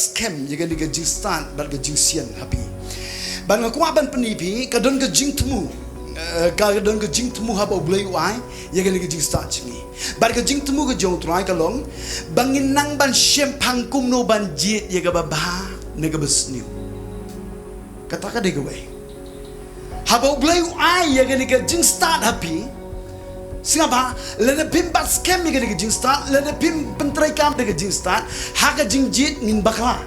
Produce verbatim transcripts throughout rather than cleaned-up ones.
skhem ïa kane ka jingstad bad ka jingsian ha phi. Bad nga kwah ban pyni phi, ka don ka jingthmu, eh, ka don ka jingthmu haba U Blei u ai ïa kane ka jingstad jong ngi. Bad ka jingthmu ka jong U Trai ka long ba ngin nang ban shemphang kumno ban jied ïa kaba bha ne kaba sniew. Kata ka dei kawei. Haba U Blei u ai ïa kane ka jingstad ha phi, sngap bha, lada phim bat skhem ïa kane ka jingstad, lada phim pyntreikam ïa ka jingstad, ha ka jingjied ngin bakla.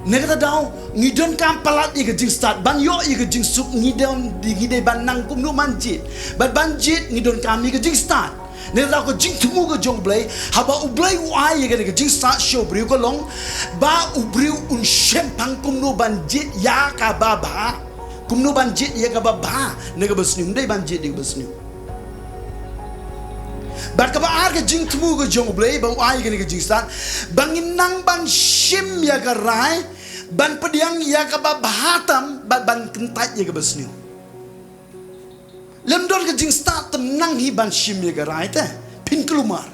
Na kata ka daw ngi donkam palat ïa ka jingstad, ban ïoh ïa ka jingsuk ngi don, ngi dei ban nang kumno ban jied. Bad ban jied ngi donkam ïa ka jingstad. Na kata ka daw ka jingthmu ka jong U Blei, haba U Blei u ai ïa kane ka jingstad sha u briew ka long ba u briew un shemphang kumno ban jied ïa kaba bha, kumno ban jied ïa kaba bha ne kaba sniew, ym dei ban jied ïa kaba sniew. Bad kaba ar ka jingthmu ka jong U Blei ba u ai ïa kane ka jingstad, ba ngin nang ban shim ïa ka rai, ban pdiang ïa kaba bha tam, bad ban kyntait ïa kaba sniew. Lym don ka jingstad tang nang hi ban shim ïa ka rai te, phin kulmar.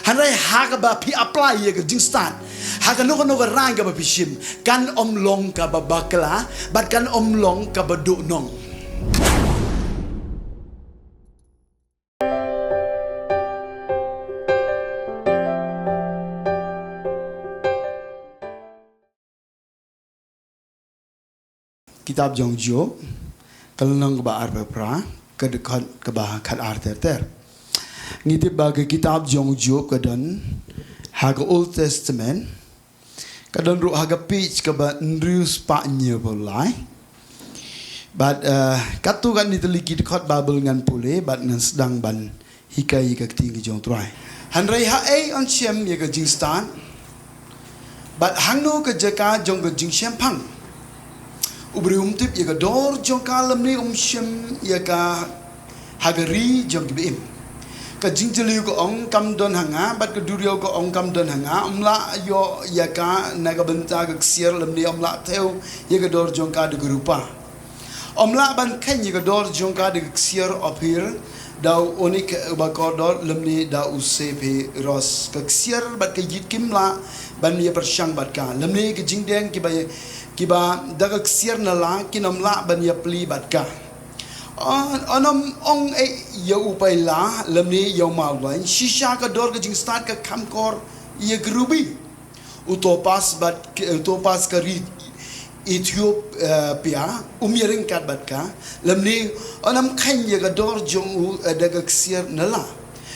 Hynrei ha kaba phi apply ïa ka jingstad ha kano kano ka rai kaba phi shim, kan ym long kaba bakla bad kan ym long kaba duhnong. Kitab jong Job, ka lynnong kaba arphew phra, ka dkhot kaba khat ar ter ter. Ngi tip ba ka kitab jong Job ka don ha ka Old Testament, ka don ruh ha ka page kaba hynriew spah hynñiewphew lai. Bad, eh, katto katne tylli ki dkhot Baibl ngan pule bad ngan sdang ban hikai ïa ka ktien ka jong U Trai. Hynrei haei yn shem ïa ka jingstad, bad hangno ka jaka jong ka jingshemphang? U briew um tip ïa ka dor jong ka, lymne um shem ïa ka ha ka ri jong kiba im. Ka jingjylliew ka ong, kam don ha nga, bad ka duriaw ka ong, kam don ha nga. Um lah ïoh ïa ka na ka bynta ka ksiar, lymne um lah thew ïa ka dor jong ka da ka rupa. Um lah ban kheiñ ïa ka dor jong ka da ka ksiar Ophir, da u onik uba kordor, lymne da u saphiros. Ka ksiar bad ka ïit kim lah ban ïa pyrshang bad ka, lymne ka jingdeng kiba, kiba da ka ksiar nylla kin ym lah ban ïa plie bad ka. Yn, yn ym ong ei ïa u paila, lymne ïa u mawlaiñ. Shisha ka dor ka jingstad ka kham kor ïa ka rubi. U topas bad, u topas ka ri Ethiopia um ïaryngkat bad ka, lymne yn ym kheiñ ïa ka dor jong u, eh, da ka ksiar nylla.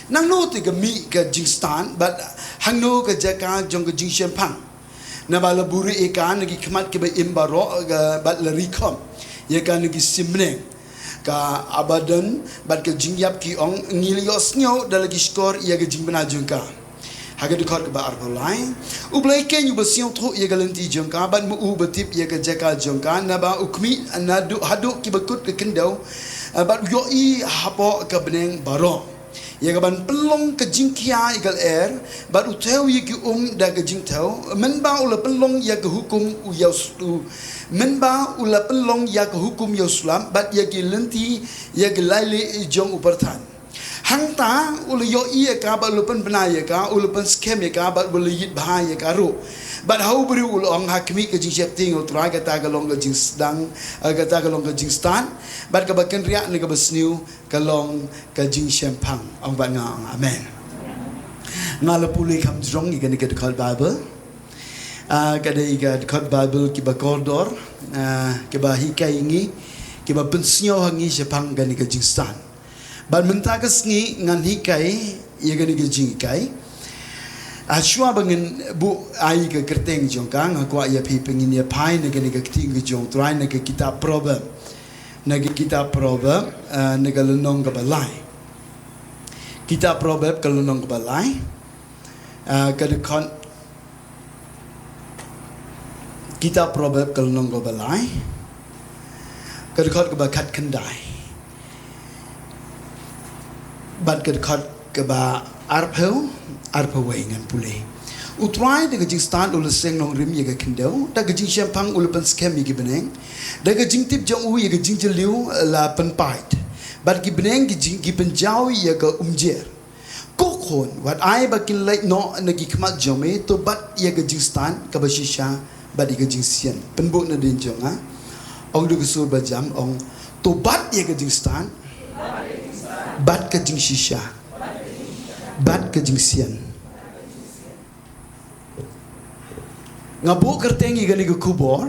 Nangno te ka mih ka jingstad bad hangno ka jaka jong ka jingshemphang? Naba la buhrieh ïa ka na ki khmat kiba im baroh, eh, bad la ri khop ïa ka na ki sim bneng. Ka Abaddon bad ka jingïap ki ong, ngi la ïohsngew da la ki shkor ïa ka jingbna jong ka. Ha ka dkhot kaba arphew lai, U Blei keiñ uba sngewthuh ïa ka lynti jong ka, bad ma u uba tip ïa ka jaka jong ka, naba u khmih naduh haduh kiba kut ka khyndew, eh, bad u ïohi hapoh ka bneng baroh. Ïa kaban pynlong ka jingkhia ïa ka lyer, bad u thew ïa ki um da ka jingthew, mynba u la pynlong ïa ka hukum u ïa u s-, u, mynba u la pynlong ïa ka hukum ïa u slap, bad ïa ki lynti ïa ki lailieh jong u pyrthat. Hangta u la ïohi ïa ka, bad u la pynbna ïa ka, u la pynskhem ïa ka, bad u la ïit bha ïa ka ruh. Bad ha u briew u la ong, ha khmih ka jingsheptieng U Trai, kata ka long ka jingsdang, eh, kata ka long ka jingstad, bad kaba kynriah ne kaba sniew, ka long ka jingshemphang. Ong bad nga, ong amen. Nga la pule kham jrong ïa kane ka dkhot Baibl. Ah, ka dei ka dkhot Baibl kiba kordor, ah, kiba hikai ïa ngi, kiba pynsngew ha ngi shaphang kane ka jingstad. Bad mynta ka sngi ngan hikai ïa kane ka jinghikai. Ah, shuwa ba ngin buh ai ka kyrteng jong ka, nga kwah ïa phi ba ngin ïa phai na kane ka ktien ka jong U Trai na ka kitab Proverb. Na ka kitab Proverb, ah, na ka lynnong kaba lai. Kitab Proverb ka lynnong kaba lai. Ah, ka dkhot, kitab Proverb ka lynnong kaba lai, ka dkhot kaba khatkhyndai bad ka dkhot kaba arphew, arphew wei ngan pule. U Trai da ka jingstad u la seng nongrim ïa ka khyndew, da ka jingshemphang u la pynskhem ïa ki bneng, da ka jingtip jong u ïa ka jingjylliew la pynpait, bad ki bneng ki jing, ki pynjaw ïa ka umjer. Ko Khun, wat ai ba kin leit noh na ki khmat jong me, to bat ïa ka jingstad kaba shisha bad ïa ka jingsian. Pynbun nadien jong nga. Ong da ka sur ba jam, ong, to bat ïa ka jingstad bad ka jingshisha bad ka jingsian. Nga buh kyrteng ïa kane ka khubor,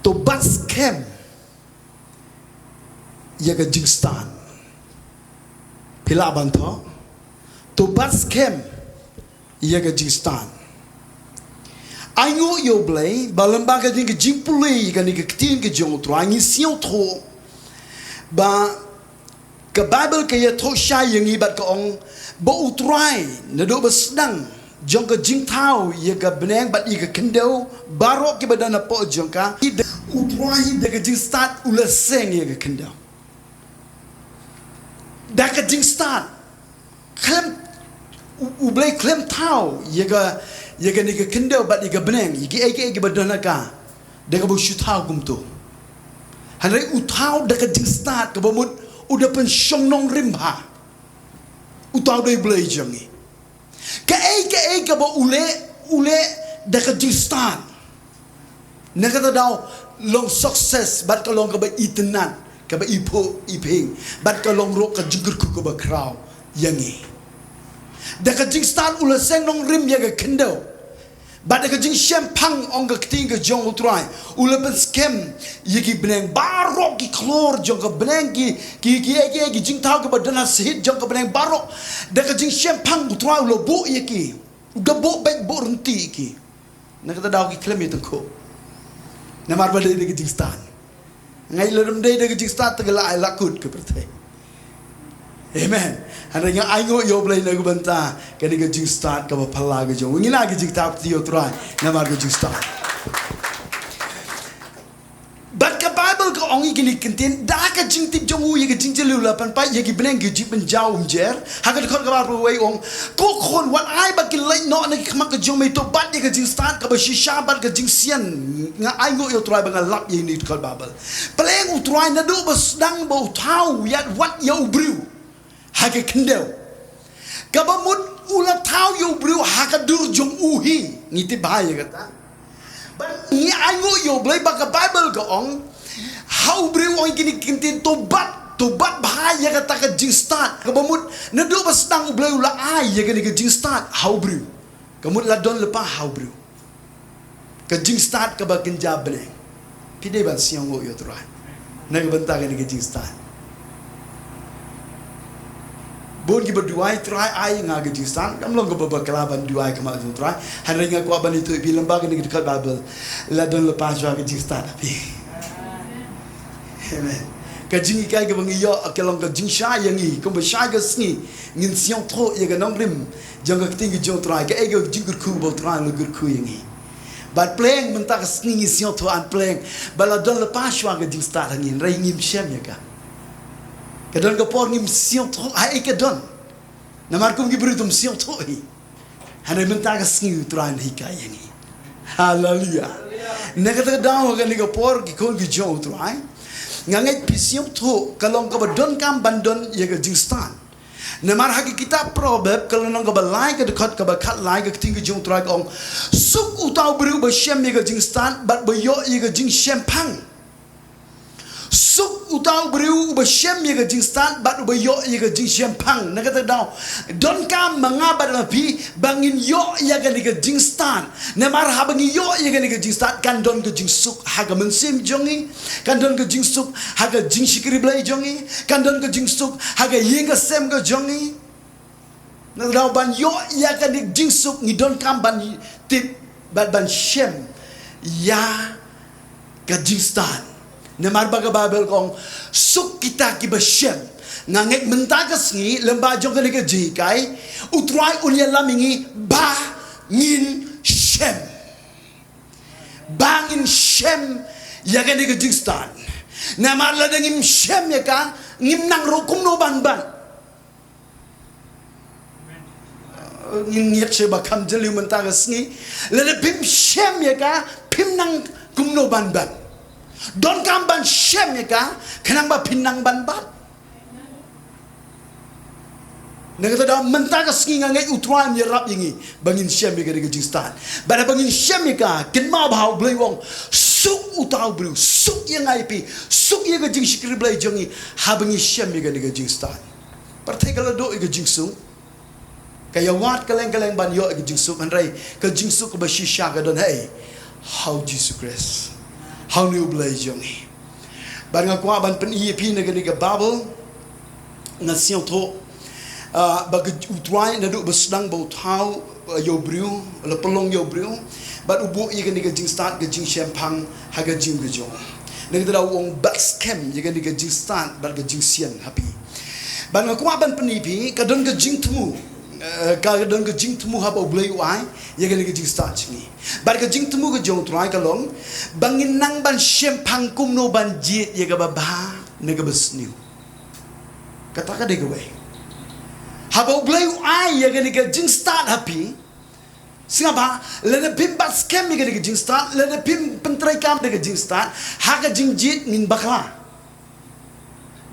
to bat skhem ïa ka jingstad. Phi lah ban thoh, to bat skhem ïa ka jingstad. Ai nguh ïa U Blei ba lyngba kane ka jingpule ïa kane ka ktien ka jong U Trai, ngi sngewthuh ba ka Baibl ka ïathuh shai ïa ngi bad ka ong ba U Trai naduh ba sdang jong ka jingthaw ïa ka bneng bad ïa ka khyndew, baroh kiba don hapoh jong ka, U Trai da ka jingstad u la seng ïa ka khyndew. Da ka jingstad, khlem, U, U Blei khlem thaw ïa ka, ïa kane ka khyndew bad ïa ka bneng, ïa kiei kiei kiba don ha ka, da kaba u shu thaw kumto. Hynrei u thaw da ka jingstad, kaba mut u da pynshong nongrim bha. Uta u dei U Blei jong ngi. Kaei kaei kaba u leh, u leh da ka jingstad. Na kata daw long success, bad ka long kaba itynnad, kaba iphuh iphieng, bad ka long ruh ka jingkyrkhu kaba khraw ïa ngi. Da ka jingstad u la seng nongrim ïa ka khyndew. Bad da ka jingshemphang, ong ka ktien ka jong U Trai, u la pynskhem ïa ki bneng baroh, ki khlur jong ka bneng, ki, ki, ki, ki, ki jingthaw kiba don ha sahit jong ka bneng baroh. Da ka jingshemphang U Trai u la buh ïa ki. U da buh beit buh ryntih ïa ki. Na kata daw ki khlem ïatyngkhuh. Namar ba dei da ka jingstad. Nga ïa lada ym dei da ka jingstad te ka la ai la kut ka pyrthei. Amen. Hynrei nga ai nguh ïa U Blei na ka bynta kane ka jingstad kaba phylla ka jong u. Ngi la ka jingthaw ïa U Trai namar ka jingstad. Bad ka Baibl ka ong ïa kine ki ktien, da ka jingtip jong u ïa ka jingjylliew la pynpait ïa ki bneng ki jingpynjaw umjer. Ha ka dkhot kaba arphew wei ong, ko khun, wat ai ba kin leit noh na ki khmat ka jong me, to bat ïa ka jingstad kaba shisha bad ka jingsian. Nga ai nguh ïa U Trai ba nga lap ïa kine ki dkhot Baibl. Pleng U Trai naduh ba sdang ba u thaw ïa, wat ïa u briew ha ka khyndew, kaba mut u la thaw ïa u briew ha ka dur jong u hi. Ngi tip bha ïa kata. Bad ngi ai nguh ïa U Blei ba ka Baibl ka ong, ha u briew, ong ïa kine ki ktien, to bat, to bat bha ïa kata ka jingstad. Kaba mut naduh ba sdang U Blei u la ai ïa kane ka jingstad ha u briew. Ka mut la don lypa ha u briew ka jingstad kaba kynja bneng. Phi dei ban sngewnguh ïa U Trai na ka bynta kane ka jingstad. Bun kiba duwai, Trai ai nga ka jingstad. Kam long kaba bakla ban duwai khmat jong U Trai. Hynrei nga kwah ban ïathuh ïa phi, lyngba kane ka dkhot Baibl, la don lypa shuwa ka jingstad ha phi. Amen. Ka jinghikai kaba ngi ïoh ka long ka jingshai ïa ngi, kumba shai ka sngi ngin sngewthuh ïa ka nongrim jong ka ktien ka jong U Trai, kaei ka jingkyrkhu ba U Trai u la kyrkhu ïa ngi. Bad pleng mynta ka sngi ngi sngewthuh, an pleng ba la don lypa shuwa ka jingstad ha ngi, hynrei ngim shem ïa ka. Ka don ka por ngim sngewthuh ha ei ka don. Namar kum ki briew ym sngewthuh hi. Hynrei mynta ka sngi U Trai un hikai ïa ngi. Haleluya. Na kata ka daw ha kane ka por, ki khun ki jong U Trai, nga ngeit phi sngewthuh ka long kaba donkam ban don ïa ka jingstad. Namar ha ka kitab Proverb ka lynnong kaba lai, ka dkhot kaba khatlai, ka ktien ka jong U Trai ka ong, suk uta u briew uba shem ïa ka jingstad bad uba ïoh ïa ka jingshemphang. Suk uta u briew uba shem ïa ka jingstad bad uba ïoh ïa ka jingshemphang. Na kata ka daw, donkam ma nga bad ma phi ba ngin ïoh ïa kane ka jingstad. Namar haba ngi ïoh ïa kane ka jingstad, kan don ka jingsuk ha ka mynsiem jong ngi, kan don ka jingsuk ha ka jingshakri Blei jong ngi, kan don ka jingsuk ha ka ïing ka sem ka jong ngi. Na kata ka daw, ban ïoh ïa kane ka jingsuk ngi donkam ban tip bad ban shem ïa ka jingstad. Namar ba ka Baibl ka ong, suk kita kiba shem. Nga ngeit mynta ka sngi lyngba jong kane ka jinghikai, U Trai un ïalam ïa ngi ba ngin shem. Ba ngin shem ïa kane ka jingstad. Namar lada ngim shem ïa ka, ngim nang ruh kumno ban bat. Ngin ngeit sha ba kham jylliew mynta ka sngi. Lada phim shem ïa ka, phim nang kumno ban bat. Donkam ban shem ïa ka khnang ba phin nang ban bat. Na kata ka daw mynta ka sngi nga ngeit U Trai un ïarap ïa ngi ba ngin shem ïa kane ka jingstad. Bad haba ngin shem ïa ka, kynmaw ba ha U Blei u ong, suk uta u briew, suk ïa nga ïa phi, suk ïa ka jingshakri Blei jong ngi, haba ngin shem ïa kane ka jingstad. Pyrthei ka la duh ïa ka jingsuk. Ka ïa wad kylleng kylleng ban ïoh ïa ka jingsuk, hynrei ka jingsuk kaba shisha ka don ha ei? Ha U Jisu Khrist. Ha une U Blei jong ngi. Bad nga kwah ban pyni ïa phi na kane ka Baibl, nga sngewthuh, ah, ba ka U Trai naduh ba sdang ba u thaw, ah, ïa u briew, la pynlong ïa u briew, bad u buh ïa kane ka jingstad, ka jingshemphang ha ka jingim ka jong u. Na kata daw u ong, bat skhem ïa kane ka jingstad bad ka jingsien ha phi. Bad nga kwah ban pyni ïa phi, ka don ka jingthmu, eh, ka don ka jingthmu haba U Blei u ai ïa kane ka jingstad jong ngi. Bad ka jingthmu ka jong U Trai ka long ba ngin nang ban shemphang kumno ban jied ïa kaba bha ne kaba sniew. Kata ka dei kawei. Haba U Blei u ai ïa kane ka jingstad ha phi, sngewbha, lada phim bat skhem ïa kane ka jingstad, lada phim pyntreikam da ka jingstad, ha ka jingjied ngin bakla.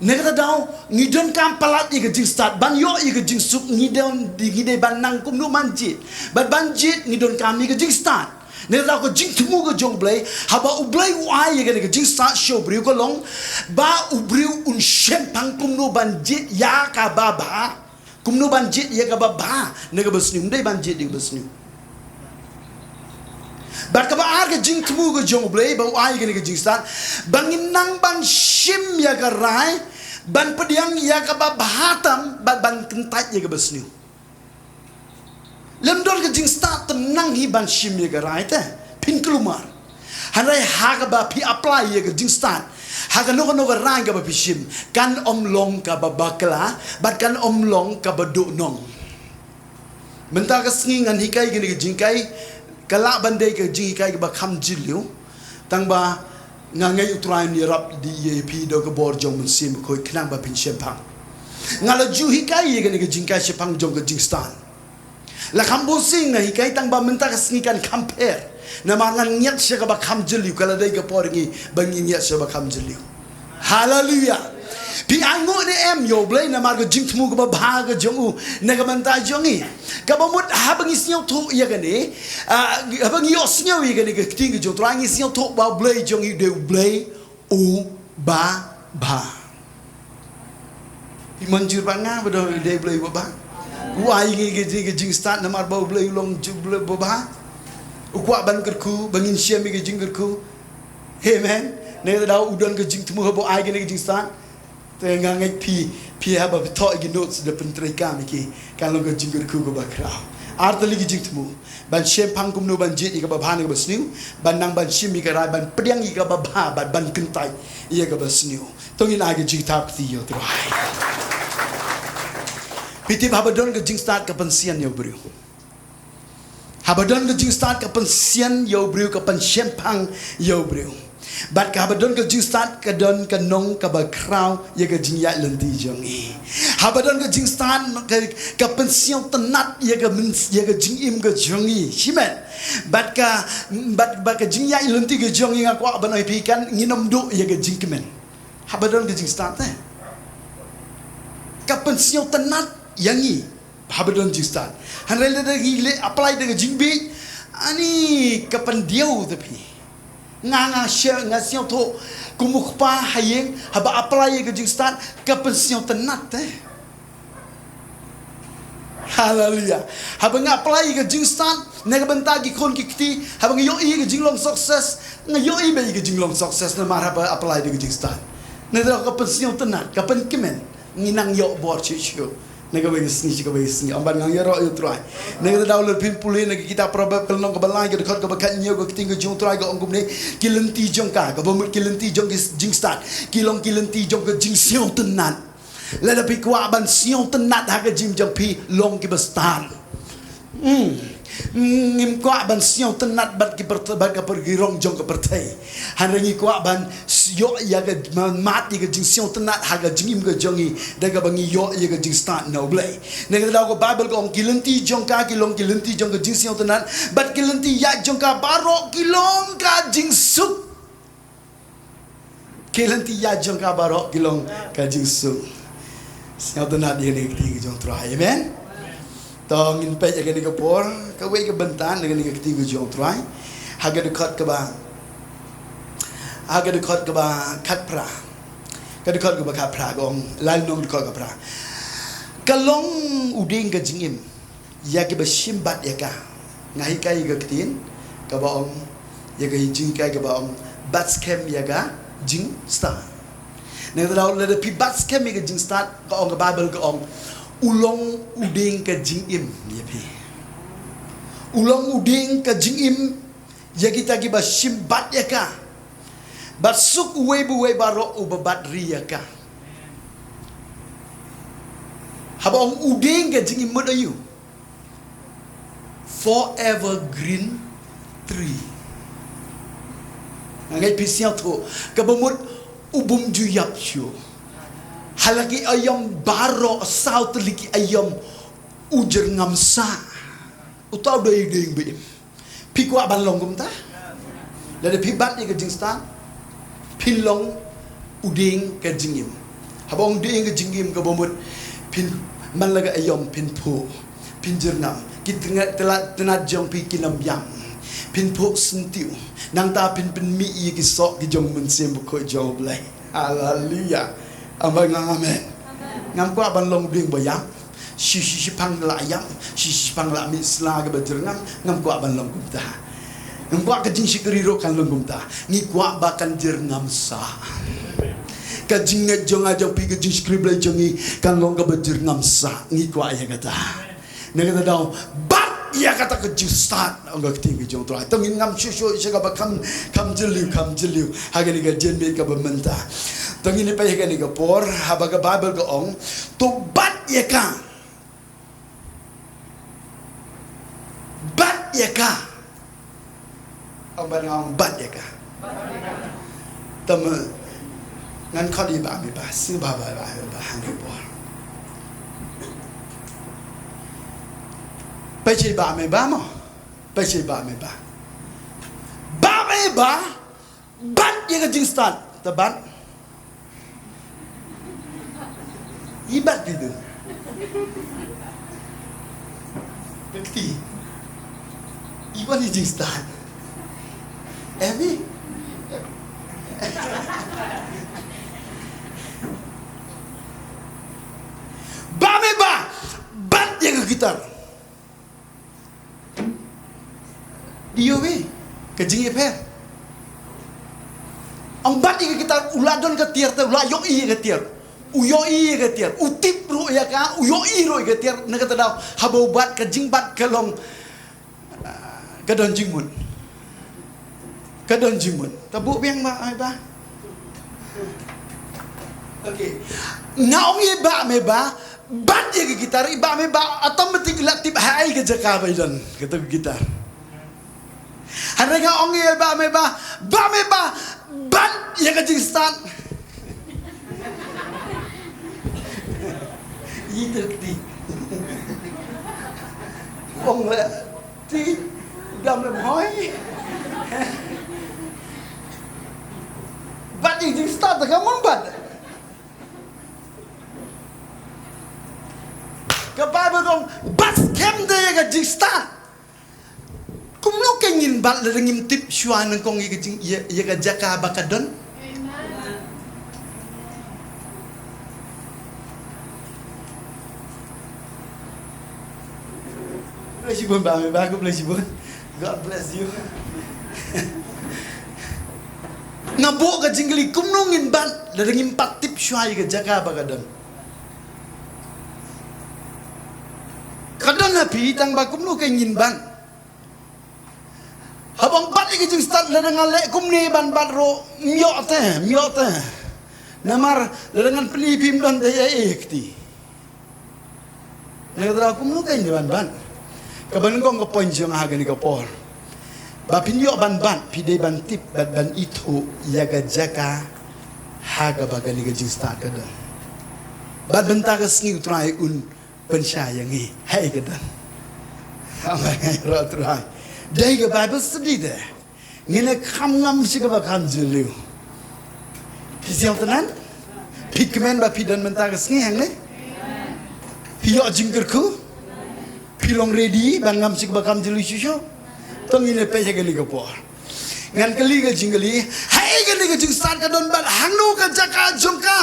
Na kata daw, ngi donkam palat ïa ka jingstad, ban ïoh ïa ka jingsuk, ngi don, ngi dei ban nang kumno ban jied. Bad ban jied, ngi donkam ïa ka jingstad. Na kata daw ka jingthmu ka jong U Blei, haba U Blei u ai ïa kane ka jingstad sha u briew ka long, ba u briew un shemphang kumno ban jied ïa kaba bha. Kumno ban jied ïa kaba bha ne kaba sniew, ym dei ban jied ïa kaba sniew. Bad kaba ar ka jingthmu ka jong U Blei ba u ai kane ka jingstad, ba ngin nang ban shim ïa ka rai, ban pdiang ïa kaba bha tam, bad ban kyntait ïa kaba sniew. Lym don ka jingstad tang nang hi ban shim ïa ka rai te, phin kulmar. Hynrei ha kaba phi apply ïa ka jingstad ha kano kano ka rai kaba phi shim, kan ym long kaba bakla, bad kan ym long kaba duhnong. Mynta ka sngi ngan hikai kane ka jinghikai, ka lah ban dei ka jinghikai kaba kham jylliew. Tang ba nga ngeit U Trai un ïarap ïa phi da ka bor jong U Mynsiem Bakhuid khnang ba phin shemphang. Nga la ju hikai ïa kane ka jinghikai shaphang jong ka jingstad. La kham bun sien nga hikai, tang ba mynta ka sngi kan kham pher. Namar ngan ngiat sha kaba kham jylliew, ka la dei ka por ngi ba ngin ngiat sha kaba kham jylliew. Haleluya. Phi ainguh ne em ïa U Blei namar ka jingthmu kaba bha ka jong u na ka bynta jong ngi. Kaba mut haba ngi sngewthuh ïa kane, ah, haba ngi ïohsngew ïa kane ka ktien ka jong U Trai, ngi sngewthuh ba U Blei jong ngi u dei U Blei uba bha. Phi mynjur bad nga ba u dei U Blei uba bha? U ai ngi ka jing, ka jingstad namar ba U Blei u long ju-, Blei uba bha. U kwah ban kyrkhu, ba ngin shem ïa ka jingkyrkhu. Amen. Na kata daw u don ka jingthmu haba u ai kane ka jingstad. Te nga ngeit phi, phi haba phi thoh ïa ki notes da pyntreikam ïa ki, kan long ka jingkyrkhu kaba khraw. Ar tylli ki jingthmu. Ban shemphang kumno ban jied ïa kaba bha ne kaba sniew, ban nang ban shim ïa ka rai, ban pdiang ïa kaba bha, ban, ban kyntait ïa kaba sniew. To ngin ai ka jingthap kti ïa U Trai. Phi tip, haba don ka jingstad ka pynsian ïa u briew. Haba don ka jingstad ka pynsian ïa u briew, ka pynshemphang ïa u briew. Bad ka haba don ka jingstad ka don ka nong kaba khraw ïa ka jingïaid lynti jong ngi. Haba don ka jingstad ka, ka pynsngewtynnat ïa ka myn-, ïa ka jingim ka jong ngi. Shimet. Bad ka, bad, bad ka jingïaid lynti ka jong ngi, nga kwah ban ong ïa phi, kan ngin ym duh ïa ka jingkmen. Haba don ka jingstad te, ka pynsngewtynnat ïa ngi. Haba don jingstad. Hynrei lada ngi leh apply da ka jingbieit, ani ka pyndiaw te phi. Nga, nga sngewthuh kum u kpa ha ïing, haba apply ïa ka jingstad, ka pynsngewtynnat te. Haleluya. Haba nga apply ïa ka jingstad na ka bynta ki khun ki kti, haba nga ïohi ïa ka jinglong success, nga ïohi beit ïa ka jinglong success namar haba apply da ka jingstad. Na kata ka pynsngewtynnat, ka pynkmen. Ngi nang ïoh bor shuh shuh. Na kawei ka sngi sha kawei ka sngi. Ym ban nang ïaroh ïa U Trai. Na kata daw lada phin pule na ka kitab Proverb ka lynnong kaba lai ka dkhot kaba khathynñiew, ka ktien ka jong U Trai ka ong kumne, ki lynti jong ka, kaba mut ki lynti jong ki jingstad, ki long ki lynti jong ka jingsngewtynnat. Lada phi kwah ban sngewtynnat ha ka jingim jong phi, long kiba stad. Hmm. Ngim kwah ban sngewtynnat bad ki pyrth-, bad ka pyrthei, ki rong jong ka pyrthei. Hynrei ngi kwah ban s-, ïoh ïa ka, ma-, mad ïa ka jingsngewtynnat ha ka jingim ka jong ngi da kaba ngi ïoh ïa ka jingstad na U Blei. Na kata daw ka Baibl ka ong ki lynti jong ka ki long ki lynti jong ka jingsngewtynnat, bad ki lynti ïaid jong ka baroh ki long ka jingsuk. Ki lynti ïaid jong ka baroh ki long ka jingsuk. Sngewtynnad ïa kane ka ktien ka jong U Trai. Amen. To ngin peit ïa kane ka por, kawei ka bynta na kane ka ktien ka jong U Trai. Ha ka dkhot kaba, ha ka dkhot kaba khatphra. Ka dkhot kaba khatphra ka ong, lai nong dkhot khatphra. Ka long u dieng ka jingim ïa kiba shim bat ïa ka. Nga hikai ïa ka ktien kaba ong, ïa ka jinghikai kaba ong, bat skhem ïa ka jingstad. Nangta lada phi bat skhem ïa ka jingstad, ka ong ka Baibl ka ong, u long u dieng ka jingim ïa phi. U long u dieng ka jingim ïa kita kiba shim bat ïa ka. Bad suk uwei pa uwei baroh uba bat ri ïa ka. Haba ong u dieng ka jingim mut aïu? Forever green tree. Nga ngeit phi sngewthuh, kaba mut u bym ju ïap shuh. Ha la ki aïom baroh, saw tylli ki aïom, u jyrngam sah. Uta u dei u dieng ba im. Phi kwah ban long kumta? Lada phi bat ïa ka jingstad, phin long u dieng ka jingim. Haba ong dieng ka jingim kaba mut, phin, man la ka aïom phin phuh, phin jyrngam. Ki tnga-, tynnad, tynnad jong phi kin ym ïam. Phin phuh syntiew. Nangta phin pynmih ïa ki soh ki jong u Mynsiem Bakhuid jong U Blei. Haleluia. Ong bha nga amen. Ngam kwah ban long u dieng ba ïam. Shi, shi, shiphang la ïam, shi, shiphang la mih sla kaba jyrngam, ngam kwah ban long kumta. Ngam kwah ka jingshakri ruh kan long kumta. Ngi kwah ba kan jyrngam sah. Ka jingngeit jong nga jong phi, ka jingshakri Blei jong ngi kan long kaba jyrngam sah. Ngi kwah ïa kata. Na kata daw, bat ïa kata ka jingstad, ong ka ktien ka jong U Trai. To ngin ngam shuh shuh sha kaba kham, kham jylliew, kham jylliew. Ha kane ka jingmut kaba mynta. To ngin ïa peit ha kane ka por, haba ka Baibl ka ong, to bat ïa ka. Bat ïa ka. Ong ban nga ong bat ïa ka. Tama ngan khot ïa i Bah Meba, sngewbha Bah, Bah Meba, hangne bor. Peit ïa i Bah Meba mo. Peit ïa i Bah Meba. Bah Meba, bat ïa ka jingstad, te bat. I bat ki tu. Ka kti. I bat ïa ka jingstad. Em i. Bah Meba, bat ïa ka gitar. Dei ïohi ka jingïapher. Ong bat ïa ka gitar, u la don ka tiar te, u la ïohi ïa ka tiar. U ïohi ïa ka tiar. U tip ruh ïa ka, u ïohi ruh ïa ka tiar, na kata daw, haba u bat ka jingbat ka long, ah, ka don jingmut. Ka don jingmut. Ta buh biang Bah Meba. Okay. Nga ong ïa i Bah Meba, bat ïa ka gitar, i Bah Meba, automatic la tip ha ei ka jaka ba i don. Kata ka gitar. Hynrei nga ong ïa i Bah Meba, Bah Meba, bat ïa ka jingstad. Ïa ka kti. Ong la. Ti, dam lem hoi. Bat ïa ka jingstad te ka mon bat. Ka Baibl ka ong, bat skhem de ïa ka jingstad. Kumno ka ngin bat lada ngim tip shuwa nyngkong ïa ka jing, ïa, ïa ka jaka ba ka don. Bless you, Bah Meba, God bless you. God bless you. Nga buh ka jingkylli kumno ngin bat lada ngim pat tip shuwa ïa ka jaka ba ka don. Ka don ha phi tang ba kumno ka ngin bat. Haba ong bat ïa ka jingstad lada nga leh kumne ban bat ruh, ym ïoh te, ym ïoh te. Namar lada ngan pyni phi ym don te ïa ei kti. Na kata daw kumno ka ngin ban bat. Kaba nyngkong ka point jong nga ha kane ka por. Ba phin ïoh ban bat, phi dei ban tip, bad ban ithuh ïa ka jaka ha kaba kane ka jingstad ka don. Bad mynta ka sngi U Trai un pynshai ïa ngi ha ei ka don. Amen. Ïaroh Trai. Dei ka Bible study de. Ngin ïa kham ngam sha kaba kham jylliew. Phi sngewtynnad? Phi kmen ba phi don mynta ka sngi hangne? Phi ïoh jingkyrkhu? Phi long ready ban ngam sha kaba kham jylliew shuh shuh? To ngin ïa peit ha kane ka por. Ngan kylli ka jingkylli. Haei kane ka jingstad ka don bad hangno ka jaka jong ka?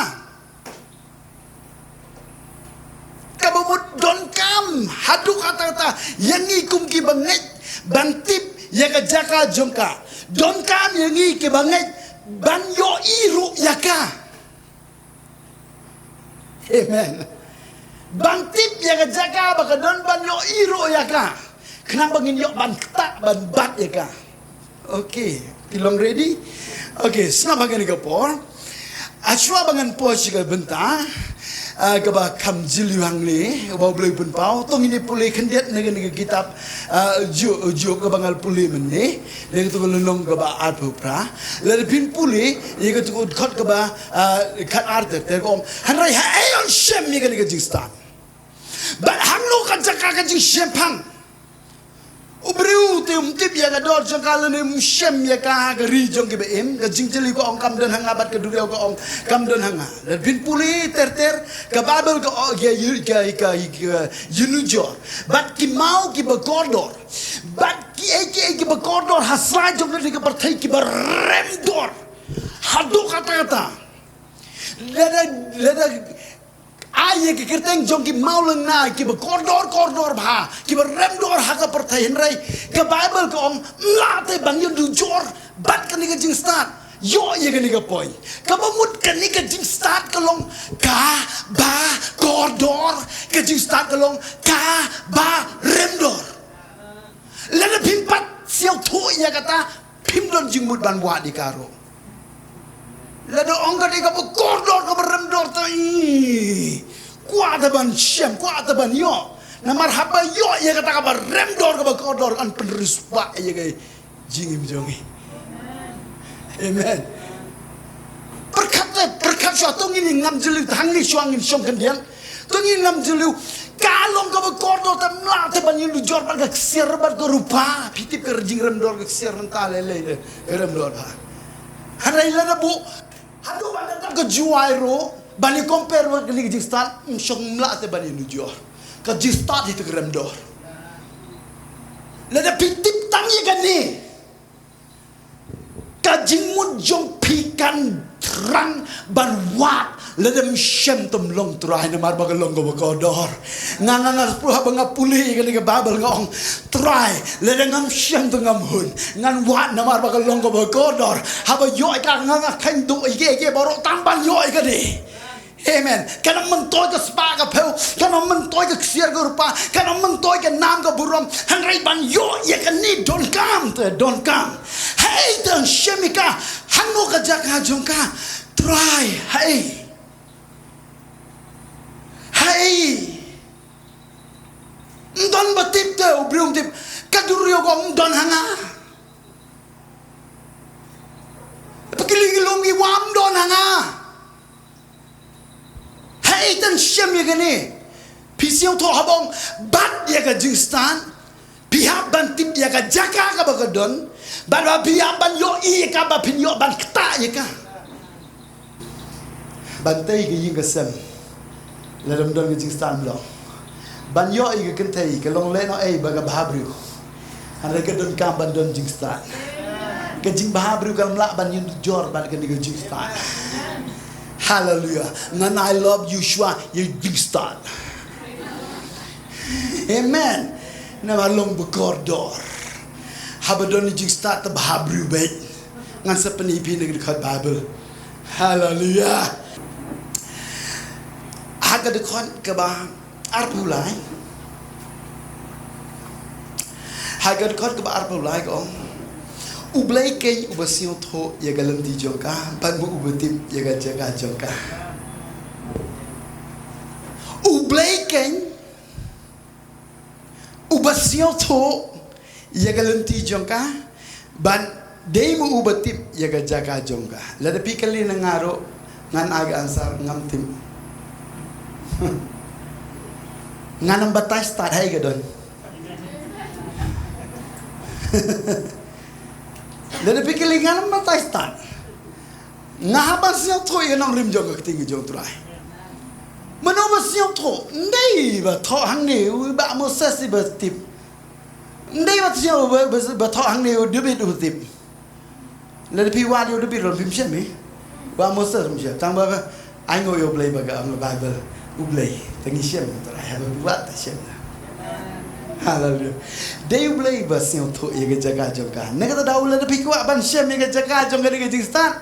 Kaba mut donkam haduh katta katta ïa ngi kum kiba ngeit ban tip ïa ka jaka jong ka. Donkam ïa ngi kiba ngeit ban ïohi ruh ïa ka. Amen. Ban tip ïa ka jaka ba ka don ban ïohi ruh ïa ka. Khnang ba ngin ïoh ban ktah ban bat ïa ka. Okay, phi long ready? Okay, sngap ha kane ka por. Hashwa ba ngan poi sha ka bynta, ah, kaba kham jylliew hangne, uba U Blei u pynpaw, to ngin ïa pule khyndiat na kane ka kitab, ah, Job, Job kaba ngan pule mynne, na katu ka lynnong kaba arphew phra. Lada phin pule ïa katu ka dkhot kaba, ah, khat ar ter ter ka ong, hynrei haei yn shem ïa kane ka jingstad? Bad hangno ka jaka ka jingshemphang? U briew te um tip ïa ka dor jong ka lane um shem ïa ka ha ka ri jong kiba im. Ka jingjylliew ka ong kam don ha nga bad ka duriaw ka ong kam don ha nga. Lada phin pule ter ter ka Baibl ka ong ïa ïa ka ïa ka ïa ka ïanujor bad ki maw kiba kordor bad kiei kiei kiba kordor ha sla jong kane ka pyrthei kiba rem dor haduh katta katta. Lada lada ai ïa ka kyrteng jong ki mawlynnai kiba kordor kordor bha kiba rem dor ha ka pyrthei, hynrei ka Baibl ka ong ym lah te ban ïanujor bad kane ka jingstad. Ïoh ïa kane ka point. Kaba mut kane ka jingstad ka long kaba kordor, ka jingstad ka long kaba rem dor. Lada phim pat sngewthuh ïa kata, phim don jingmut ban wad ïa ka ruh. Lada ong ka dei kaba kordor kaba rem dor te, ih, kwah te ban shem, kwah te ban ïoh. Namar haba ïoh ïa kata kaba rem dor kaba kordor kan pynriewspah ïa ka jingim jong ngi. Amen. Pyrkhat te, pyrkhat shuwa, to ngin ngam jylliew, hangne shuwa ngin shong khyndiat. To ngin ngam jylliew. Ka long kaba kordor te ym lah te ban ïanujor bad ka ksiar bad ka rupa. Phi tip ka jingrem dor ka ksiar mynta lei lei te ka rem dor bha. Hynrei lada buh haduh ban da ka juai ruh ban ïa compare bad kane ka jingstad, ym shong, ym lah te ban ïanujor. Ka jingstad hi te ka rem dor. Lada phi tip tang ïa kane, ka jingmut jong phi kan thrang ban wad. Lada ym shem te ym long Trai namar ba ka long kaba kordor. Nga, nga, nga sngewthuh haba nga pule ïa kane ka Baibl nga ong, Trai, lada ngam shem te ngam hun. Ngan wad namar ba ka long kaba kordor. Haba ïoh ïa ka nga, nga kheiñ duh ïa kiei kiei baroh tang ban ïoh ïa kane. Amen. Kan ym myntoi ka spah ka phew, kan ym myntoi ka ksiar ka rupa, kan ym myntoi ka nam ka burom. Hynrei ban ïoh ïa kane donkam te, donkam. Haei te yn shem ïa ka, hangno ka jaka jong ka? Trai, haei. Haei. Ym don ba tip te, u briew um tip. Ka duriaw ka ong ym don ha nga. Phi kylli ki lum ki wah ym don ha nga. Haei te yn shem ïa kane? Phi sngewthuh haba ong bat ïa ka jingstad, phi hap ban tip ïa ka jaka kaba ka don, bad ba phi hap ban ïohi ïa ka ba phin ïoh ban ktah ïa ka. Ban tei ka ïing ka sem lada ym don ka jingstad ym long. Ban ïoh ïa ka kynthei ka long lehnohei bad ka bhabriew. Hynrei ka donkam ban don jingstad. Ka jingbhabriew kam lah ban ïanujor bad kane ka jingstad. Haleluya. Ngan ai love ïa u shuwa ïa u jingstad. Amen. Namar long ba kordor. Haba don ïa u jingstad te bhabriew beit. Ngan sa pyni ïa phi na ka dkhot Baibl. Haleluya. Ha ka dkhot kaba arphew lai. Ha ka dkhot kaba arphew lai ka ong, U Blei keiñ uba sngewthuh ïa ka lynti jong ka, bad mo uba tip ïa ka jaka jong ka. U Blei keiñ uba sngewthuh ïa ka lynti jong ka, bad dei mo uba tip ïa ka jaka jong ka. Lada phi kylli na nga ruh, ngan ai ka answer, ngam tip. Ngan ym batai stad, haei ka don. Lada phi kylli ngan ym batai stad. Nga hap ban sngewthuh ïa ka nongrim jong ka ktien ka jong U Trai. Mano ba sngewthuh? Ym dei ba thoh hangne u Bah Moses iba tip. Ym dei ba sngewthuh ba, ba, ba thoh hangne u David u tip. Lada phi wad ïa u David ruh phim shem hi. Bah Moses phim shem. Tang ba, ba ainguh ïa U Blei ba ka ong ha Baibl, U Blei, tang ngi shem, Trai, haba phi wad te shem. Haleluia. Dei U Blei ba sngewthuh ïa ka jaka jong ka. Na kata daw lada phi kwah ban shem ïa ka jaka jong kane ka jingstad,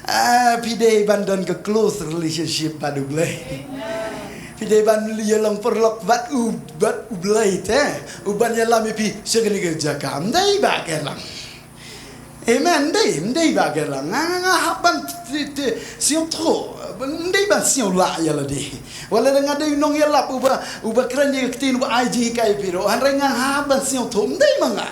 ah, phi dei ban don ka close relationship bad U Blei. Phi dei ban ïa long paralok bad U, bad U Blei te. U ban ïalam ïa phi sha kane ka jaka. Ym dei Bah Kerlang. Amen. Ym dei, ym dei Bah Kerlang. Nga, nga, nga hap ban ti, ti, sngewthuh. Ym dei ban sngewlah ïa lade. Wat la nga dei u nongïalap uba, uba kren ïa ka ktien, uba ai jinghikai ïa phi ruh. Hynrei nga hap ban sngewthuh. Ym dei ma nga.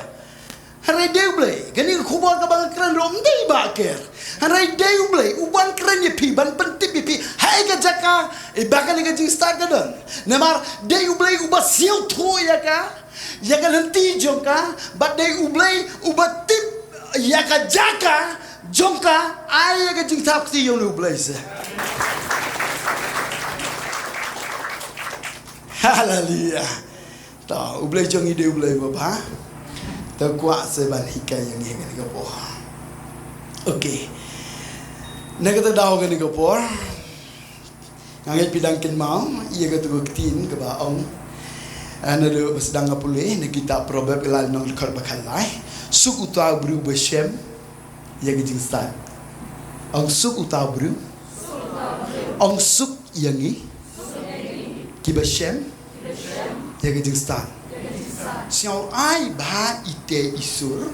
Hynrei dei U Blei. Kane ka khubor kaba nga kren ruh ym dei Bah Ker. Hynrei dei U Blei u ban kren ïa phi, ban pyntip ïa phi ha ïa ka jaka, eh, ba kane ka jingstad ka don. Namar dei U Blei uba sngewthuh ïa ka, ïa ka lynti jong ka, bad dei U Blei uba tip ïa ka jaka jong ka, ai ïa ka jingthap kti ïa U Blei se. Haleluia. To, U Blei jong ngi dei U Blei uba bha. To kwah se ban hikai ïa ngi ha kane ka por. Okay. Na kata daw kane ka por. Nga ngeit phi dang kynmaw ïa katu ka ktien kaba ong, eh, naduh ba sdang nga pule na kitab Proverb, ka lai lynnong, dkhot ba khatlai. Suk uta u briew uba shem ïa ka jingstad. Ong suk uta u briew. Ong suk ïa ngi kiba shem ïa ka jingstad. Sngewbha ite i sur.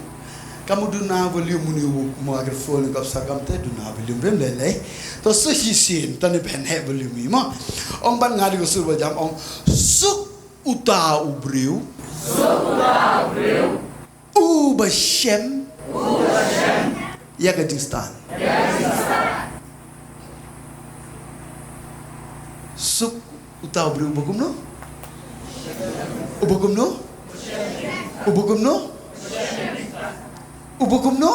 Kam duna volume uni u microphone ka bsa kam te duna volume bym lei lei. To sa shisien tang ban heh volume mo. Ong ban nga dei ka sur ba jam, ong suk uta u briew. Suk uta u briew. Uba shem. Uba shem. Ïa ka jingstad. Ïa ka jingstad. Suk uta u briew uba kumno? Uba kumno? Uba kumno? Uba kumno?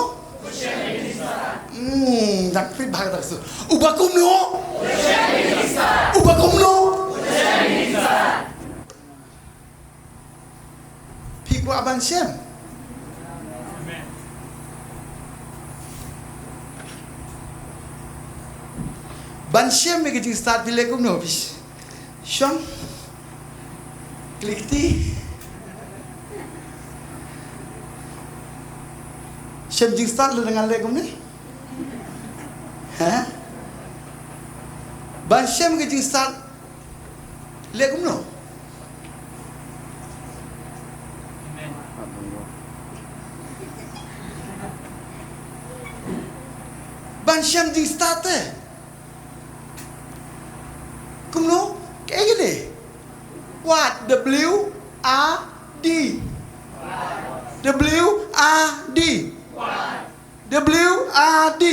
Hmm, dak phi bhag dak su. Uba kumno? Uba kumno? Phi kwah ban shem? Ban shem ïa ka jingstad phi leh kumno phi shong? Klik ti. Shem jingstad lada ngan leh kumne? Ha? Ban shem ka jingstad leh kumno? Ban shem jingstad te kumno? Kaei kane? Wad. W A D. W A D. W A D.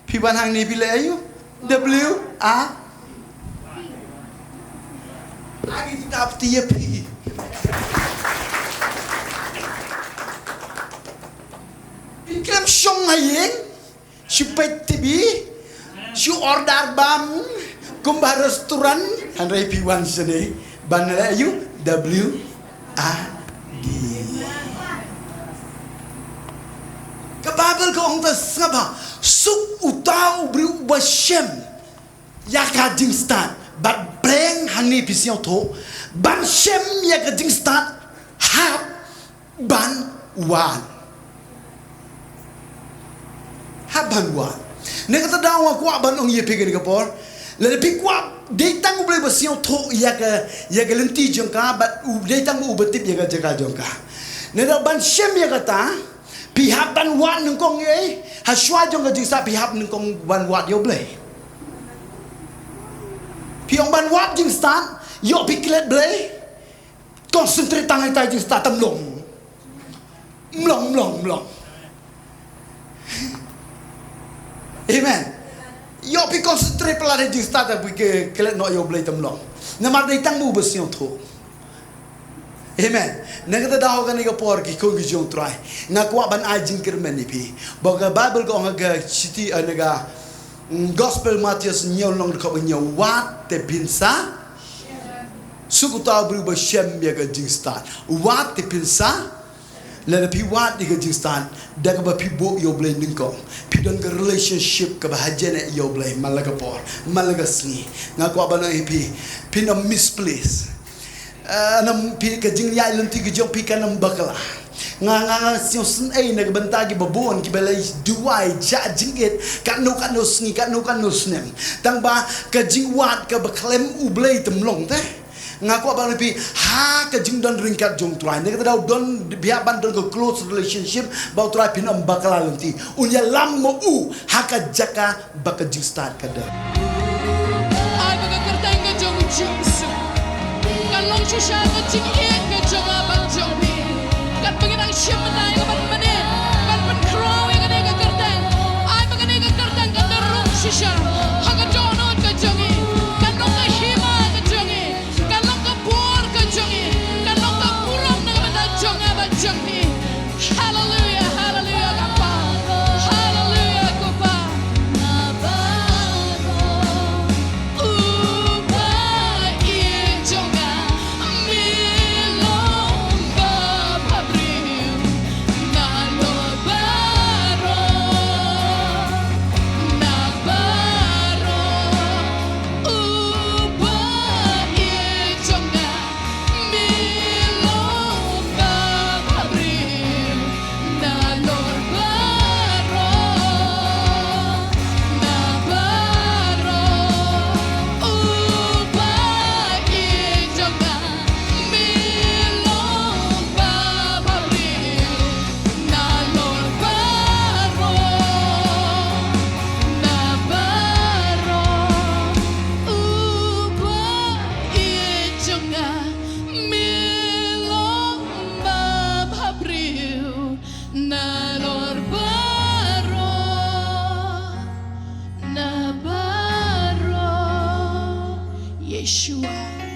Phi wan hangne phi leh aïu? W A. Agi kita pti ïa phi. Phi khlem shong ha ïing, shu peit T V, shu order bam kumba restaurant, hynrei phi wan shane ban leh aïu? W A D. Ka Baibl ka ong ta sngap bha, suk uta u briew uba shem ïa ka jingstad. Bad pyrshang hangne phi sngewthuh, ban shem ïa ka jingstad hap ban wan. Hap ban wan. Na kata daw nga kwah ban ong ïa phi kane ka por, lada phi kwah, dei tang U Blei ba sngewthuh ïa ka, ïa ka lynti jong ka, bad u, dei tang uba tip ïa ka jaka jong ka. Nada ban shem ïa kata, phi hap ban wad nyngkong, eh, ha shuwa jong ka jingstad phi hap nyngkong ban wad ïa U Blei. Phi ong ban wad jingstad, ïoh phi klet Blei. Concentrate tang ïa ka jingstad, tam long. Mlong, mlong, mlong. Amen. Ïoh phi concentrate palat ha jingstad, phi klet noh ïa U Blei, tam long. Namar dei tang uba sngewthuh. Amen. Na kata daw kane ka por ki khun ki jong U Trai, nga kwah ban ai jingkyrmen ïa phi. Ba ka Baibl ka ong ha ka shithi, eh, na ka Gospel Mathaios hynñiew lynnong dkhot ba hynñiew, wad te phin sa. Suk uta u briew ba shem ïa ka jingstad. Wad te phin sa. Lada phi wad ïa ka jingstad, da kaba phi buh ïa U Blei nyngkong, phi don ka relationship kaba hajan ïa U Blei man la ka por, man la ka sngi. Nga kwah ban ong ïa phi, phin ym misplace. Ah, nam phi ka jingïaid lynti ka jong phi kan ym bakla. Nga, nga, nga sngewsynei na ka bynta kiba bun kiba la duwai jah jingit katno katno sngi, katno katno snem. Tang ba ka jingwad kaba khlem U Blei tymmen long te. Nga kwah ban ong ïa phi, ha ka jingdon ryngkat jong U Trai, na kata daw don, phi hap ban don ka close relationship bad U Trai, phin ym bakla lynti. Un ïalam ma u ha ka jaka ba ka jingstad ka don. Ai ba ka kyrteng ka jong U Jisu kan long shisha ka jingïeit ka jong nga bad jong phi. Katba ngi dang shim bynta ïa ka ban mane, ban pynkhraw ïa kane ka kyrteng. Ai ba kane ka kyrteng kan da rung shisha ha ka dohnud ka jong ngi. Kan long ka hima ka jong ngi. Kan long ka bor ka jong ngi. Kan long ka burom na ka bynta jong nga bad jong phi. Haleluia, haleluia, Kpa. Haleluia, Kpa. U Blei jong nga, me long kaba briew. Nalor baroh, na baroh. U Blei jong nga, me long kaba briew. Nalor baroh, na baroh. U Blei jong nga, me long kaba briew. Nalor baroh, na baroh. U Blei jong nga, me long kaba briew. Nalor baroh, na baroh. Yeshua.